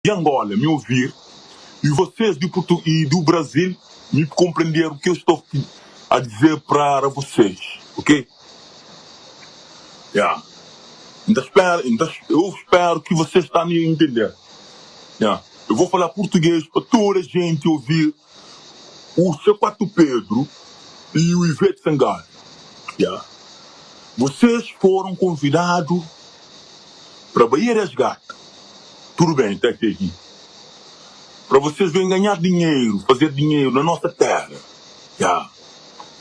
De Angola me ouvir e vocês de Portu e do Brasil me compreender o que eu estou a dizer para vocês, ok? Yeah. Nta espera, nta, eu espero que vocês estão me entender. Yeah. Eu vou falar português para toda a gente ouvir o C4 Pedro e o Ivete Sangalo. Yeah. Vocês foram convidados para Baía das Gatas. Tudo bem, até aqui. Para vocês virem ganhar dinheiro, fazer dinheiro na nossa terra. Yeah.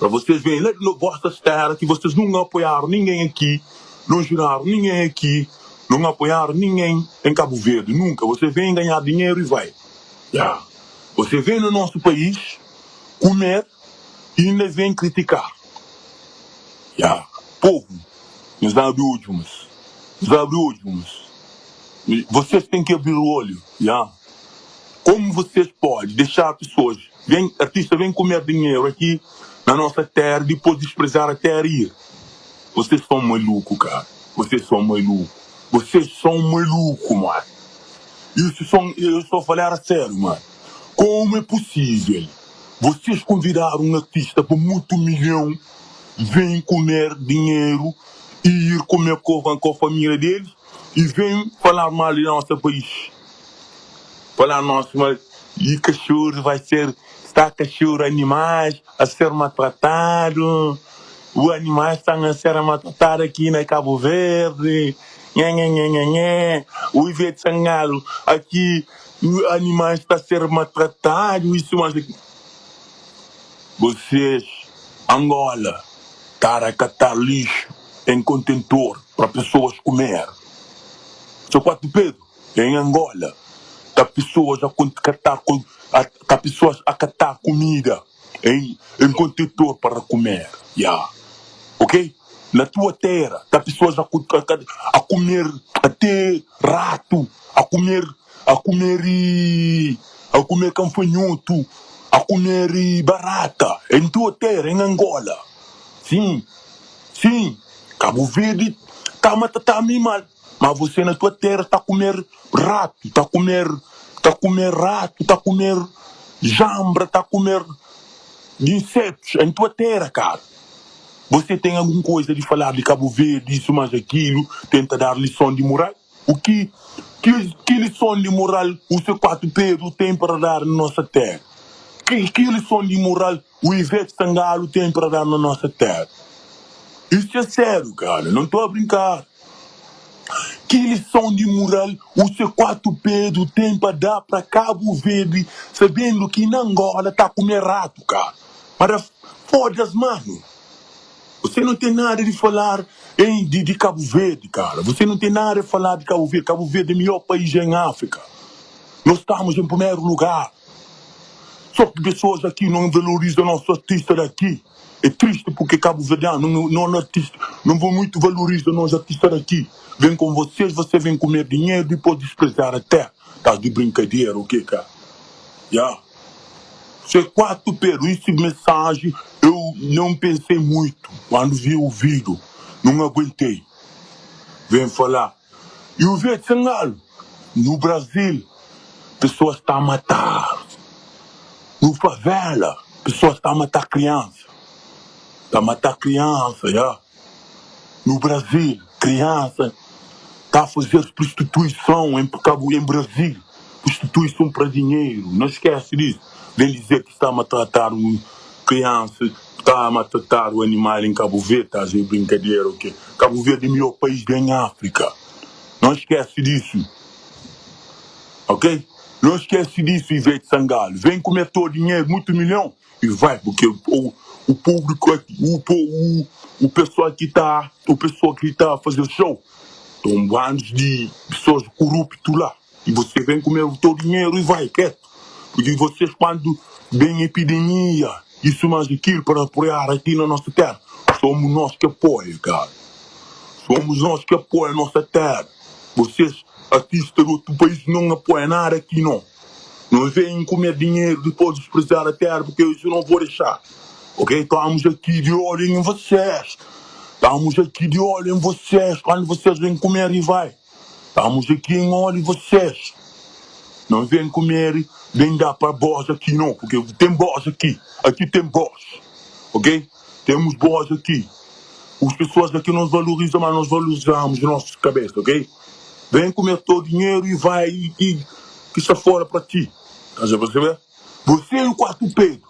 Para vocês verem lá de vossas terras que vocês não apoiaram ninguém aqui, não ajudaram ninguém aqui, não apoiaram ninguém em Cabo Verde, nunca. Você vem ganhar dinheiro e vai. Yeah. Você vem no nosso país comer e ainda vem criticar. Yeah. Povo, nos abre olhos, mas. Nos abre olhos, mas. Vocês têm que abrir o olho. Yeah. Como vocês podem deixar pessoas, vem, artista vem comer dinheiro aqui na nossa terra, depois desprezar a terra e ir? Vocês são maluco, cara. Vocês são maluco. Vocês são maluco, mano. Isso são, eu estou a falar a sério, mano. Como é possível vocês convidaram um artista por muito milhão, vem comer dinheiro e ir comer com, com a família deles e vem falar mal do nosso país? Falar nosso mal. E cachorro vai ser, está cachorro, animais a ser maltratado. Os animais estão a ser maltratados aqui na Cabo Verde. Nhé, nhé, nhé, nhé, nhé. O Ivete Sangalo aqui, os animais estão a ser maltratados, isso mais aqui. Vocês, Angola, estar a catar lixo em contentor para pessoas comer. Seu 4 Pedro, em Angola, tá pessoas a catar, tá pessoas a catar comida em contentor para comer. Yeah. Ok? Na tua terra, tá pessoas a comer até rato, a comer gafanhoto, a comer barata. Em tua terra, em Angola. Sim, sim. Cabo Verde tá a tá mal. Mas você na tua terra está a comer rato, está a comer rato, está a comer jambra, está a comer insetos em tua terra, cara. Você tem alguma coisa de falar de Cabo Verde, isso mais aquilo, tenta dar lição de moral? O que lição de moral o C4 Pedro tem para dar na nossa terra? Que lição de moral o Ivete Sangalo tem para dar na nossa terra? Isso é sério, cara, não estou a brincar. Que lição de moral o C4 Pedro tem para dar para Cabo Verde, sabendo que na Angola está a comer rato, cara? Mas foda-se, mano. Você não tem nada de falar de Cabo Verde, cara. Você não tem nada de falar de Cabo Verde. Cabo Verde é o melhor país em África. Nós estamos em primeiro lugar. Só que pessoas aqui não valorizam nosso artista daqui. É triste porque Cabo Verdeano não, não, artista, não vou muito valorizar nós artistas daqui. Vem com vocês, você vem comer dinheiro e depois desprezar a terra. Estás de brincadeira, o que, cara? Yeah. C4 Pedro, isso mensagem eu não pensei muito quando vi o vídeo. Não aguentei. Vem falar. E o Ivete Sangalo, no Brasil, pessoas estão a matar. No favela, pessoas estão a matar criança. Está a matar criança, yeah. No Brasil, criança está a fazer prostituição em, Cabo, em Brasil. Prostituição para dinheiro. Não esquece disso. Vem dizer que está a maltratar um criança, está a maltratar o animal em Cabo Verde, está a fazer brincadeira, ok? Cabo Verde é o melhor país da África. Não esquece disso. Ok? Não esquece disso, Ivete Sangalo. Vem comer todo dinheiro, muito milhão, e vai, porque o público aqui, o pessoal que está, o pessoal que está a fazer show, estão bandos de pessoas corruptas lá. E você vem comer o teu dinheiro e vai, quieto. Porque vocês, quando vem epidemia, isso mais aquilo para apoiar aqui na nossa terra, somos nós que apoiam, cara. Somos nós que apoiam a nossa terra. Vocês, artistas de outro país, não apoiam nada aqui, não. Não vêm comer dinheiro depois desprezar a terra, porque isso eu não vou deixar. Ok? Estamos aqui de olho em vocês. Estamos aqui de olho em vocês. Quando vocês vêm comer e vai. Estamos aqui em olho em vocês. Não vem comer, vem dar para bós aqui não, porque tem bós aqui, aqui tem bós, ok? Temos bós aqui. As pessoas aqui não valorizam, mas nós valorizamos nossa cabeça, ok? Vem comer teu dinheiro e vai e, e que está fora para ti. Estás a perceber? Você e o quarto Pedro.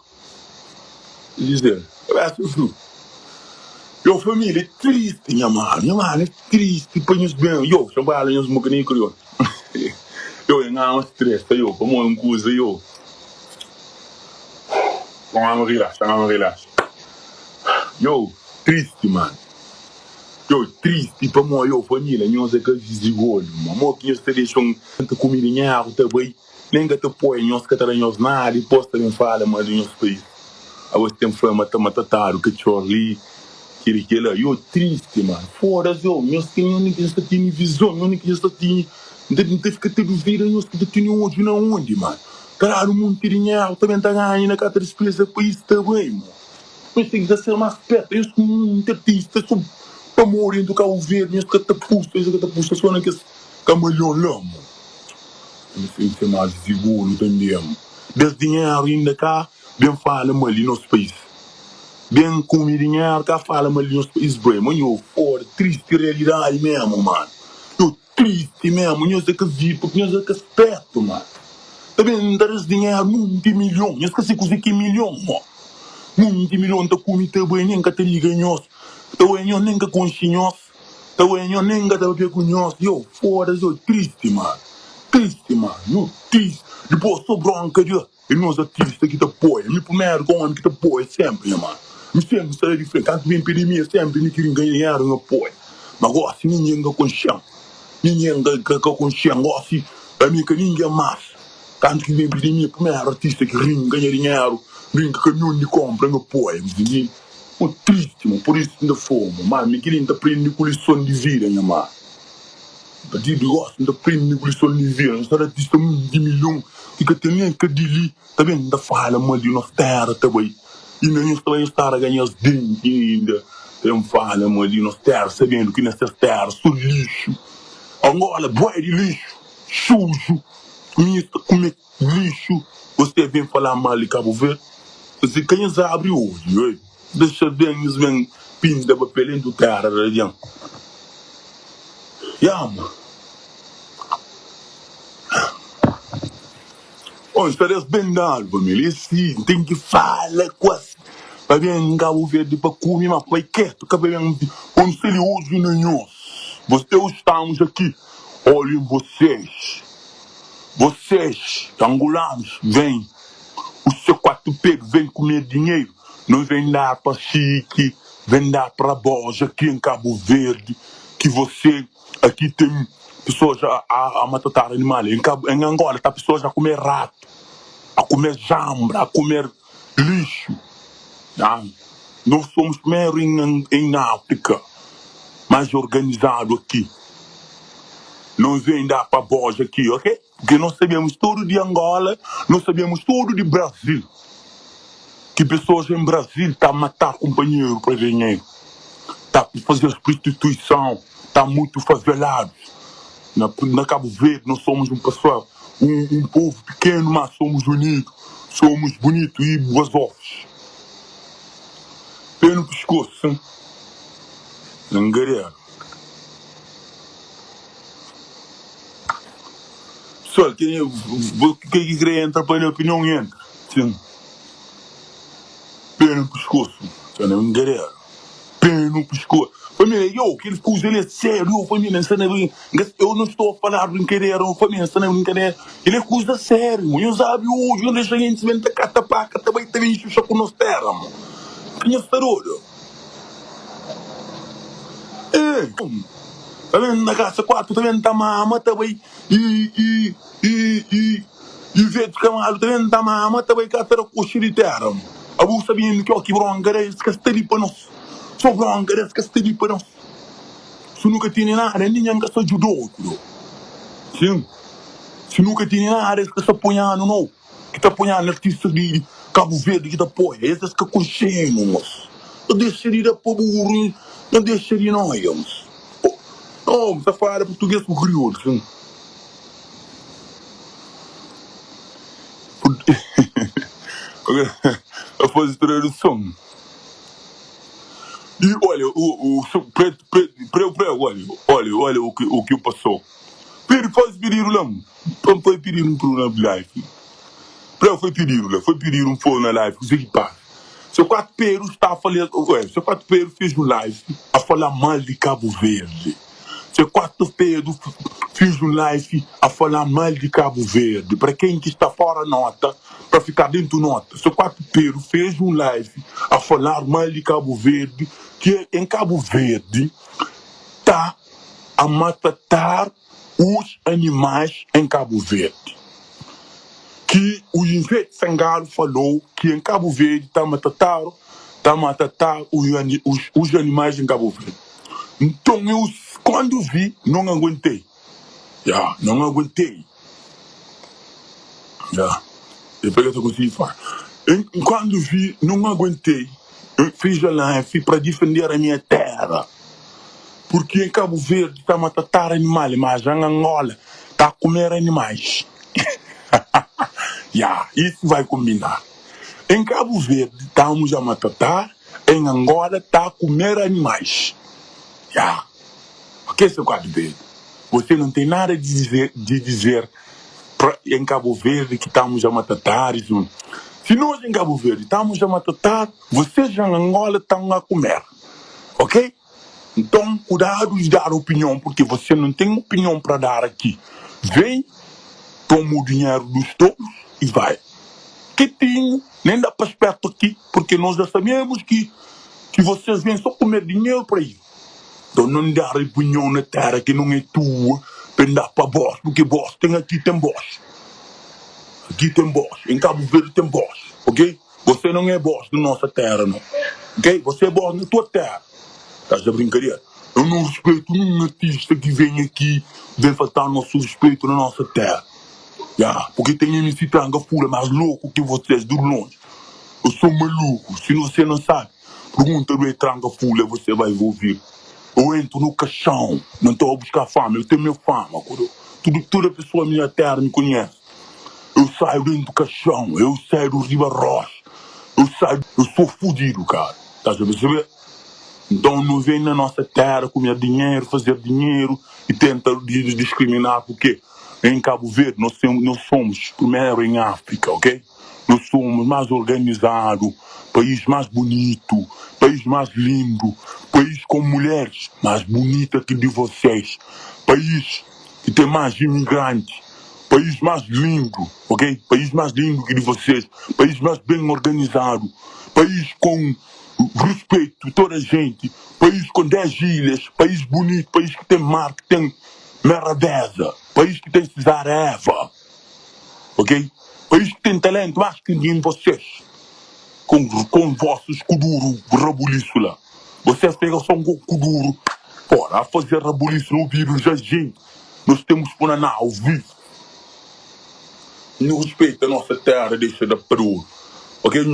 Dizer, eu família é triste, minha mano, minha mano é triste, põe os bem, eu, chambala, nhos mocaninho crioulo. Eu é um stress, eu, como um coisa, eu. Vamos relaxa, vamos relaxa. Yo, triste, mano. Yo, triste pa mo, yo, família, nhos é ka vizigolo, mano. Mo que nhos ta deixa um tanta comida em água também, nem que te põe, nhos ka ta da nhos nada, e depois também fala mal de nhos país. Agora tem fama, tá matatado, cachorro ali, aquele que lá. Yo, triste, mano. Foda-se, yo, nhos tem nhos que está tendo visão, nhos que está tendo, não tem fica te duvida, nhos que tá tendo ódio na onde, mano. Caralho, um monte de dinheiro também tá ganhando na carta de despesa país também, mano. Mas tem que ser mais perto. Eu sou um artista, sou para morrer do Cabo Verde, nhos que tá puxa, nhos que tá puxa, só naquele camalhão lá, mano. Eu sei que é mais seguro também, mano. Desse dinheiro ainda cá, bem fala mal em nosso país. Bem come dinheiro cá, fala mal em nosso país, bem, mano, eu fora, triste realidade mesmo, mano. Eu triste mesmo, nhos é que vi, porque nhos é que esperto, mano. Também dar esse dinheiro, monte milhão, nhos que se cozer que milhão, mano. Monte milhão tá come também, nem que te liga nhos. Também nhos nem que conche nhos. Também nhos nem que tá bebendo com nhos. Eu, foda-se, eu triste, mano. Triste, mano. Eu triste. Depois sou bronca de e nós artistas que te apoia. Me primeiro com homem que te apoia sempre, mano. Me sempre sai de frente. Tanto vem epidemia, sempre me querem ganhar um apoio. Mas agora, se ninguém que consciente. Ninguém que consciente. Agora, se a mim que ninguém mais. Tanto que vem epidemia, primeiro artista que ringa, ganha dinheiro, brinca caminhão de compra, me apoia. Me Pô, triste, mano. Por isso ainda fome. Mano, me queria aprender com lição de vida, minha mano. A partir de gosto, ainda aprende com lição de vida. Não sou artista de milhão, que tem nem que dili. Também ainda fala mal de nossa terra também. E nem também estar a ganhar os dentes ainda. Tem fala mal de nossa terra, sabendo que nessa terra sou lixo. Angola, bué de lixo, sujo. Ministro comer lixo. Você vem falar mal de Cabo Verde? Você quem abre o olho, ei? Deixa bem, os bem pinta papel em terra, radião. Yama. Bom, estaria bem dado, família. Sim, tem que falar com as. Para bem em Cabo Verde para comer, mas vai quieto, que bem, onde se ele hoje nenhum. Vocês estamos aqui. Olhem vocês. Vocês, angolanos, vêm. O seu 4P vem comer dinheiro. Não vem dar para Chique, vem dar para Boja aqui em Cabo Verde. Que você aqui tem pessoas a, a, a matar animal. Em, Cabo, em Angola está pessoas a comer rato, a comer jambra, a comer lixo. Ah, nós somos primeiro em, em África, mais organizado aqui. Não vem dar para Boja aqui, ok? Porque nós sabemos tudo de Angola, nós sabemos tudo de Brasil. Que pessoas em Brasil estão tá a matar companheiro para dinheiro. Está a fazer prostituição, está muito favelado. Na, na Cabo Verde nós somos um pessoal, um, um povo pequeno, mas somos unidos. Somos bonitos e boas ovos. Pé no pescoço, hein? Nangareiro. Pessoal, quem, quem quer entrar para a minha opinião, entra. Sim. Pé no pescoço. Nangareiro. Pé no pescoço. Família, eu, aquele coisa ele é sério, eu, família, eu não estou a falar brincadeira, família, não é brincadeira. Ele é coisa sério, eu sabe hoje, eu deixo a gente se vende catapaca, também também xuxa com nós terra, mano. Tinha sarolho. É, também na casa 4 também tá mama também e e e e e vê camalo também tá mama também cá terra coxa de terra, mano. Abu sabendo que o que bronca é esse que está ali para nós. Só bronca é esse que está ali para nós. Se nunca tinha nada, ninguém que se ajudou, Sim. Se nunca tinha nada, esse que se apoiando, não. Que está apoiando artista de Cabo Verde que te apoia. Esses que conhecemos, moço. Não deixa de ir para burro, não deixa de nós, moço. Oh, você fala português com crioulo, sim. A faze traduson. E olha, o, o, preto, preto, preto, preto, olha, olha, olha o que passou. Pedro faz pedido lá, foi pedir um pro na live. Preu foi pedir lá, foi pedir um fone na live, o que passa? Seu quatro Pedro está a falar, ué, seu quatro Pedro fez um live a falar mal de Cabo Verde. Seu quatro Pedro fez um live a falar mal de Cabo Verde. Para quem que está fora nota, para ficar dentro nota. Seu quatro Pedro fez um live a falar mal de Cabo Verde, que em Cabo Verde está a matar os animais em Cabo Verde. Que o Ivete Sangalo falou que em Cabo Verde está a matar, tá a matar os animais em Cabo Verde. Então eu, quando vi, não aguentei. Yeah, não aguentei. Yeah. Depois que eu consegui falar. Quando vi, não aguentei. Eu fiz a live para defender a minha terra. Porque em Cabo Verde está a matar animais, mas em Angola está a comer animais. Yeah, isso vai combinar. Em Cabo Verde estamos a matar, em Angola está a comer animais. Yeah. Ok, seu Cabo Verde? Você não tem nada de dizer pra, em Cabo Verde que estamos a matar. Isso. Se nós em Cabo Verde estamos a matar, vocês em Angola estão a comer. Ok? Então, cuidado de dar opinião, porque você não tem opinião para dar aqui. Vem, toma o dinheiro dos tolos e vai. Quietinho, nem dá para esperto aqui, porque nós já sabemos que vocês vêm só comer dinheiro para ir. Então não dar opinião na terra que não é tua, para dar para vós, porque vós tem aqui, tem vós. Aqui tem vós, em Cabo Verde tem vós, ok? Você não é boss da nossa terra, não. Ok? Você é boss na tua terra. Estás a brincadeira? Eu não respeito nenhum artista que vem aqui, vem faltar nosso respeito na nossa terra. Yeah, porque tem MC Tranca Fura mais louco que vocês de longe. Eu sou maluco, se você não sabe, pergunta do Tranca Fula, você vai ouvir. Eu entro no caixão, não estou a buscar fama, eu tenho minha fama. Tudo, toda pessoa na minha terra me conhece. Eu saio dentro do caixão, eu saio do Riba Rocha, eu saio, eu sou fudido, cara. Estás a perceber? Então não vem na nossa terra comer dinheiro, fazer dinheiro e tenta discriminar, porque em Cabo Verde nós somos primeiro em África, ok? Nós somos mais organizado, país mais bonito, país mais lindo, país com mulheres mais bonitas que de vocês, país que tem mais imigrantes, país mais lindo, ok? País mais lindo que de vocês, país mais bem organizado, país com respeito toda a gente, país com 10 ilhas, país bonito, país que tem mar, que tem Merabeza, país que tem Eva, ok? País que tem talento mais que ninguém vocês, com vossos kuduro rabuliço lá. Vocês pegam só um kuduro, porra, a fazer rabuliço no ouvido da gente. Nós temos Funaná ao vivo. Não respeita a nossa terra, deixa da peru. Ok?